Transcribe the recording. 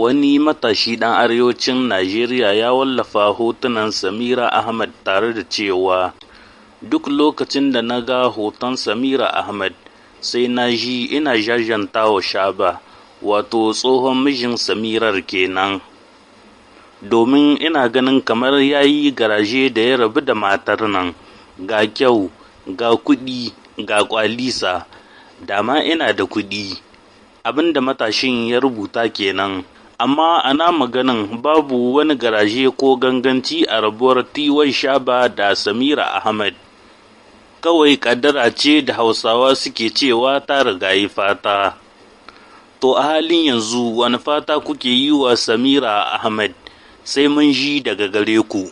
Wani matashi ɗan arewacin Najeriya ya wallafa hotunan Samira Ahmed tare da cewa, "Duk lokacin da na ga hoton Samira Ahmed, sai na ji ina jajanta wa Shaba," wato tsohon mijin Samirar kenan. "Domin ina ganin kamar ya yi garaje da ya rabu da matar nan, ga kyau, ga kuɗi, ga kwalisa, dama ina da kuɗi." Abin da matashin ya rubuta kenan. Amma ana maganin babu wani garaje ko ganganci a rabuwar TY Shaba da Samira Ahmed. Kawai kaddara ce da Hausawa suke cewa ta rigayi fata. To a halin yanzu wani fata kuke yi wa Samira Ahmed? Sai mun ji daga gare ku.